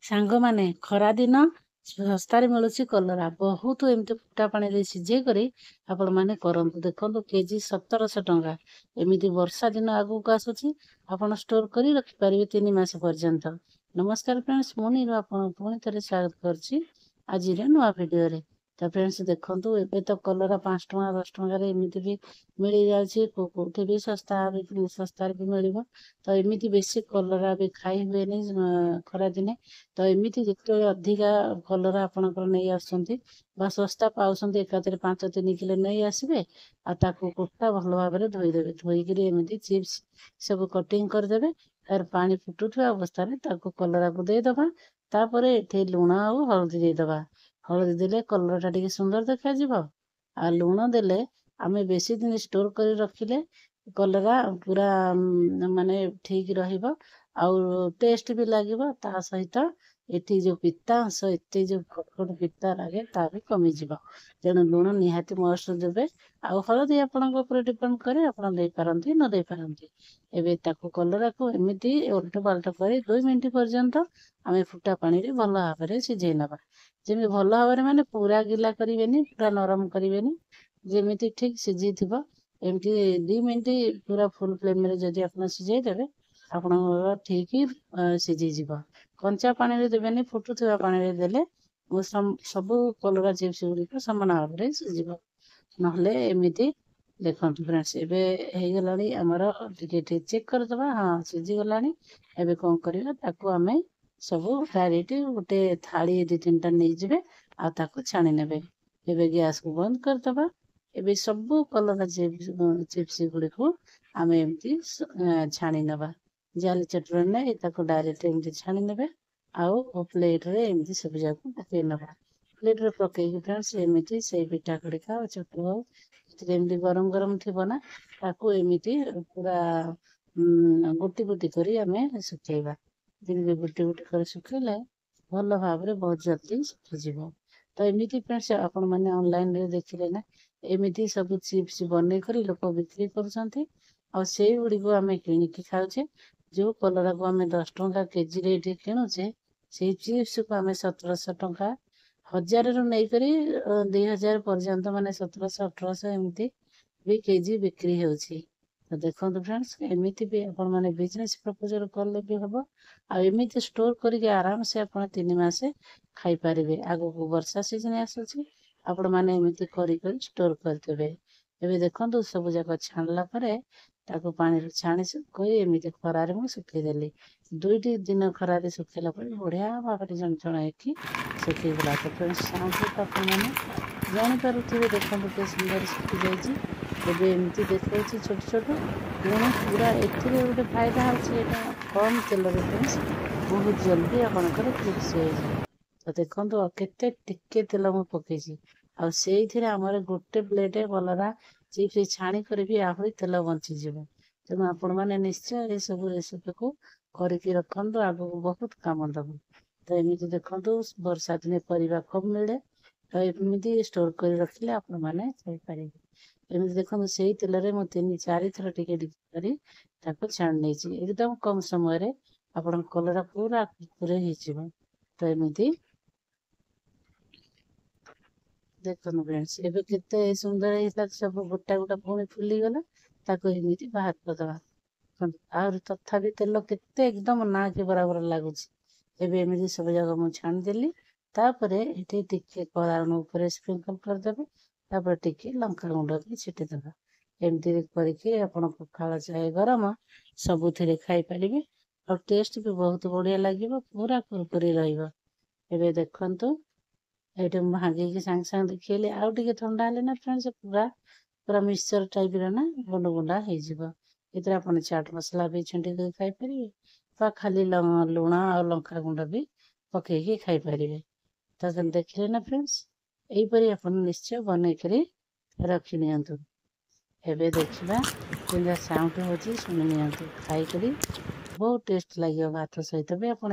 ସାଙ୍ଗମାନେ, ଖରାଦିନ ଶସ୍ତାରେ ମିଳୁଛି କଲରା। ବହୁତ ଏମିତି ଫୁଟା ପାଣିରେ ସିଝେଇ କରି ଆପଣମାନେ କରନ୍ତୁ। ଦେଖନ୍ତୁ, କେଜି 1700 ଟଙ୍କା। ଏମିତି ବର୍ଷା ଦିନ ଆଗକୁ ଆସୁଛି, ଆପଣ ଷ୍ଟୋର କରି ରଖିପାରିବେ 3 ମାସ ପର୍ଯ୍ୟନ୍ତ। ନମସ୍କାର ଫ୍ରେଣ୍ଡସ୍, ମୁଁ ନିରୁ ଆପଣଙ୍କୁ ପୁଣି ଥରେ ସ୍ୱାଗତ କରୁଛି ଆଜିର ନୂଆ ଭିଡ଼ିଓରେ। ତ ଫ୍ରେଣ୍ଡସ୍, ଦେଖନ୍ତୁ, ଏବେ ତ କଲରା 5 ଟଙ୍କା 10 ଟଙ୍କାରେ ଏମିତି ବି ମିଳିଯାଉଛି, କେଉଁଠି ବି ଶସ୍ତା ଶସ୍ତାରେ ବି ମିଳିବ। ତ ଏମିତି ବେଶୀ କଲରା ବି ଖାଇ ହୁଏନି ଖରାଦିନେ। ତ ଏମିତି ଯେତେବେଳେ ଅଧିକା କଲରା ଆପଣଙ୍କର ନେଇ ଆସୁଛନ୍ତି ବା ଶସ୍ତା ପାଉଛନ୍ତି, ଏକାଥରେ 5 3 କିଲୋ ନେଇ ଆସିବେ ଆଉ ତାକୁ ଗୋଟା ଭଲ ଭାବରେ ଧୋଇଦେବେ। ଧୋଇକିରି ଏମିତି ଚିପ୍ସ ସବୁ କଟିଂ କରିଦେବେ। ତାର ପାଣି ଫୁଟୁଥିବା ଅବସ୍ଥାରେ ତାକୁ କଲରାକୁ ଦେଇଦେବା। ତାପରେ ଏଠି ଲୁଣ ଆଉ ହଳଦୀ ଦେଇଦେବା। ହଳଦୀ ଦେଲେ କଲରାଟା ଟିକେ ସୁନ୍ଦର ଦେଖାଯିବ, ଆଉ ଲୁଣ ଦେଲେ ଆମେ ବେଶୀ ଦିନ ଷ୍ଟୋର କରି ରଖିଲେ କଲରା ପୁରା ମାନେ ଠିକ୍ ରହିବ ଆଉ ଟେଷ୍ଟ ବି ଲାଗିବ। ତା ସହିତ ଏଠି ଯେଉଁ ପିତା ଅଂଶ, ଏତେ ଯେଉଁ କଟକଟ ପିତା ଲାଗେ, ତା ବି କମିଯିବ। ତେଣୁ ଲୁଣ ନିହାତି ମଷ୍ଟ ଦେବେ, ଆଉ ହଳଦୀ ଆପଣଙ୍କ ଉପରେ ଡିପେଣ୍ଡ କରେ, ଆପଣ ଦେଇପାରନ୍ତି, ନ ଦେଇପାରନ୍ତି। ଏବେ ତାକୁ କଲରାକୁ ଏମିତି ଓଲଟ ପାଲଟ କରି 2 ମିନିଟ୍ ପର୍ଯ୍ୟନ୍ତ ଆମେ ଫୁଟା ପାଣିରେ ଭଲ ଭାବରେ ସିଝେଇ ନେବା। ଯେମିତି ଭଲ ଭାବରେ, ମାନେ ପୁରା ଗିଲା କରିବେନି, ପୁରା ନରମ କରିବେନି, ଯେମିତି ଠିକ୍ ସିଝିଥିବ। ଏମିତି 2 ମିନିଟ୍ ପୁରା ଫୁଲ୍ ଫ୍ଲେମ୍ରେ ଯଦି ଆପଣ ସିଝେଇ ଦେବେ, ଆପଣଙ୍କର ଠିକ୍ ସିଝିଯିବ। କଞ୍ଚା ପାଣିରେ ଦେବେନି, ଫୁଟୁଥିବା ପାଣିରେ ଦେଲେ ସବୁ କଲରା ଚିପ୍ସ ଗୁଡ଼ିକ ସମାନ ଭାବରେ ସିଝିବ। ନହେଲେ ଏମିତି ଦେଖନ୍ତୁ ଫ୍ରେଣ୍ଡସ୍, ଏବେ ହେଇଗଲାଣି ଆମର। ଟିକେ ଟିକେ ଚେକ୍ କରିଦେବା। ହଁ, ସିଝିଗଲାଣି। ଏବେ କ'ଣ କରିବା? ତାକୁ ଆମେ ସବୁ ଡାଇରେକ୍ଟ ଗୋଟେ ଥାଳି ଦୁଇ ତିନିଟା ନେଇଯିବେ ଆଉ ତାକୁ ଛାଣି ନେବେ। ଏବେ ଗ୍ୟାସକୁ ବନ୍ଦ କରିଦେବା। ଏବେ ସବୁ କଲରା ଚିପ୍ସ ଗୁଡ଼ିକୁ ଆମେ ଏମିତି ଛାଣି ନେବା। ଜାଲି ଚଟୁରେ ନେଇ ତାକୁ ଡାଇରେକ୍ଟ ଏମିତି ଛାଣି ନେବେ ଆଉ ପ୍ଲେଟରେ ଏମିତି ସବୁ ଯାକୁ ପକେଇ ନେବା। ପ୍ଲେଟରେ ପକେଇକି ଫ୍ରେଣ୍ଡସ୍, ଏମିତି ସେଇ ପିଠା ଖଡ଼ିକା ଆଉ ଚଟୁ ହଉ, ସେଥିରେ ଏମିତି ଗରମ ଗରମ ଥିବ ନା, ତାକୁ ଏମିତି ପୁରା ଗୋଟି ଗୋଟି କରି ଆମେ ଶୁଖେଇବା। ଯେମିତି ଗୋଟି ଗୋଟି କରି ଶୁଖେଇଲେ ଭଲ ଭାବରେ ବହୁତ ଜଲ୍ଦି ଶୁଖିଯିବ। ତ ଏମିତି ଫ୍ରେଣ୍ଡସ୍, ଆପଣମାନେ ଅନଲାଇନରେ ଦେଖିଲେ ନା, ଏମିତି ସବୁ ଚିପ୍ସ ବନେଇ କରି ଲୋକ ବିକ୍ରି କରୁଛନ୍ତି ଆଉ ସେଇଗୁଡ଼ିକୁ ଆମେ କିଣିକି ଖାଉଛେ। ଯେଉଁ କଲରାକୁ ଆମେ 10 ଟଙ୍କା କେଜିରେ ଏଠି କିଣୁଛେ, ସେଇ ଚିପ୍ସକୁ ଆମେ 1700 ଟଙ୍କା, ହଜାରରୁ ନେଇକରି 2000 ପର୍ଯ୍ୟନ୍ତ, ମାନେ 1700, 1800 ଏମିତି ବି କେଜି ବିକ୍ରି ହେଉଛି। ତ ଦେଖନ୍ତୁ ଫ୍ରେଣ୍ଡସ୍, ଏମିତି ବି ଆପଣମାନେ ବିଜନେସ୍ ପ୍ରପୋଜାଲ୍ କଲେ ବି ହେବ ଆଉ ଏମିତି ଷ୍ଟୋର୍ କରିକି ଆରାମସେ ଆପଣ 3 ମାସ ଖାଇପାରିବେ। ଆଗକୁ ବର୍ଷା ସିଜନ୍ ଆସୁଛି, ଆପଣମାନେ ଏମିତି କରି କରି ଷ୍ଟୋର୍ କରିଦେବେ। ଏବେ ଦେଖନ୍ତୁ, ସବୁ ଯାକ ଛାଣିଲା ପରେ ତାକୁ ପାଣିରୁ ଛାଣି କରି ଏମିତି ଖରାରେ ମୁଁ ଶୁଖେଇଦେଲି। 2ଟି ଦିନ ଖରାରେ ଶୁଖେଇଲା ପରେ ବଢ଼ିଆ ଭାବରେ ଜଣ ଜଣ ହେଇକି ଶୁଖିଗଲା। ତ ଫ୍ରେଣ୍ଡସ୍, ସାଉଣ୍ଡ ଆପଣମାନେ ଜାଣିପାରୁଥିବେ। ଦେଖନ୍ତୁ, କେତେ ସୁନ୍ଦର ଶୁଖିଯାଇଛି। ଏବେ ଏମିତି ଦେଖାଉଛି ଛୋଟ ଛୋଟ। ପୁଣି ପୁରା ଏଥିରେ ଗୋଟେ ଫାଇଦା ହେଉଛି, ଏଇଟା କମ୍ ତେଲରେ ଫ୍ରେଣ୍ଡସ୍ ବହୁତ ଜଲ୍ଦି ଆପଣଙ୍କର ଚିପ୍ସ ହେଇଯିବ। ତ ଦେଖନ୍ତୁ, ଆଉ କେତେ ଟିକେ ତେଲ ମୁଁ ପକେଇଛି ଆଉ ସେଇଥିରେ ଆମର ଗୋଟେ ପ୍ଲେଟ୍ କଲରା ଚିପ୍ସ ଛାଣି କରି ବି ଆହୁରି ତେଲ ବଞ୍ଚିଯିବ। ତେଣୁ ଆପଣମାନେ ନିଶ୍ଚୟ ଏସବୁ ରେସିପିକୁ କରିକି ରଖନ୍ତୁ, ଆଗକୁ ବହୁତ କାମ ଦେବ। ତ ଏମିତି ଦେଖନ୍ତୁ, ବର୍ଷା ଦିନେ ପରିବା କମ୍ ମିଳେ, ତ ଏମିତି ଷ୍ଟୋର କରି ରଖିଲେ ଆପଣମାନେ ଖାଇପାରିବେ। ଏମିତି ଦେଖନ୍ତୁ, ସେଇ ତେଲରେ ମୁଁ ତିନି ଚାରି ଥର ଟିକେ ଟିକେ କରି ତାକୁ ଛାଣି ନେଇଛି। ଏକଦମ କମ୍ ସମୟରେ ଆପଣଙ୍କ କଲରା ପୁରା କୁରକୁରେ ହେଇଯିବ। ତ ଏମିତି ଦେଖନ୍ତୁ ଫ୍ରେଣ୍ଡସ୍, ଏବେ କେତେ ସୁନ୍ଦର ହେଇଥିଲା। ସବୁ ଗୋଟା ଗୋଟା ପୁଣି ଫୁଲିଗଲା। ତାକୁ ଏମିତି ବାହାର କରିଦେବା। ଆହୁରି ତଥାପି ତେଲ କେତେ ଏକଦମ ନା କି ବରାବର ଲାଗୁଛି। ଏବେ ଏମିତି ସବୁ ଯାକ ମୁଁ ଛାଣିଦେଲି। ତାପରେ ଏଠି ଟିକେ କଳା ଲୁଣ ଉପରେ ସ୍ପ୍ରିଙ୍କଲ କରିଦେବେ। ତାପରେ ଟିକେ ଲଙ୍କା ଗୁଣ୍ଡ ବି ଛିଟିଦେବା। ଏମିତି କରିକି ଆପଣ ପଖାଳ, ଚାଏ, ଗରମ ସବୁଥିରେ ଖାଇପାରିବେ ଆଉ ଟେଷ୍ଟ ବି ବହୁତ ବଢ଼ିଆ ଲାଗିବ, ପୁରା କୁରକୁରି ରହିବ। ଏବେ ଦେଖନ୍ତୁ, ଏଇଠି ମୁଁ ଭାଙ୍ଗିକି ସାଙ୍ଗେ ସାଙ୍ଗେ ଦେଖେଇଲି। ଆଉ ଟିକେ ଥଣ୍ଡା ହେଲେ ନା ଫ୍ରେଣ୍ଡସ୍, ପୁରା ପୁରା ମିକ୍ସଚର ଟାଇପର ନା ଗୁଣ୍ଡ ଗୁଣ୍ଡା ହେଇଯିବ। ଏଥିରେ ଆପଣ ଚାଟ୍ ମସଲା ବି ଛିଞ୍ଚିକି ଖାଇପାରିବେ ବା ଖାଲି ଲୁଣ ଆଉ ଲଙ୍କା ଗୁଣ୍ଡ ବି ପକେଇକି ଖାଇପାରିବେ। ତ ଦେଖିଲେ ନା ଫ୍ରେଣ୍ଡସ୍, ଏଇପରି ଆପଣ ନିଶ୍ଚୟ ବନେଇକରି ରଖିନିଅନ୍ତୁ। ଏବେ ଦେଖିବା କେମିତିଆ ସାଉଣ୍ଡ ହେଉଛି, ଶୁଣି ନିଅନ୍ତୁ। ଖାଇକରି ବହୁତ ଟେଷ୍ଟ ଲାଗିବ। ଭାତ ସହିତ ବି ଆପଣ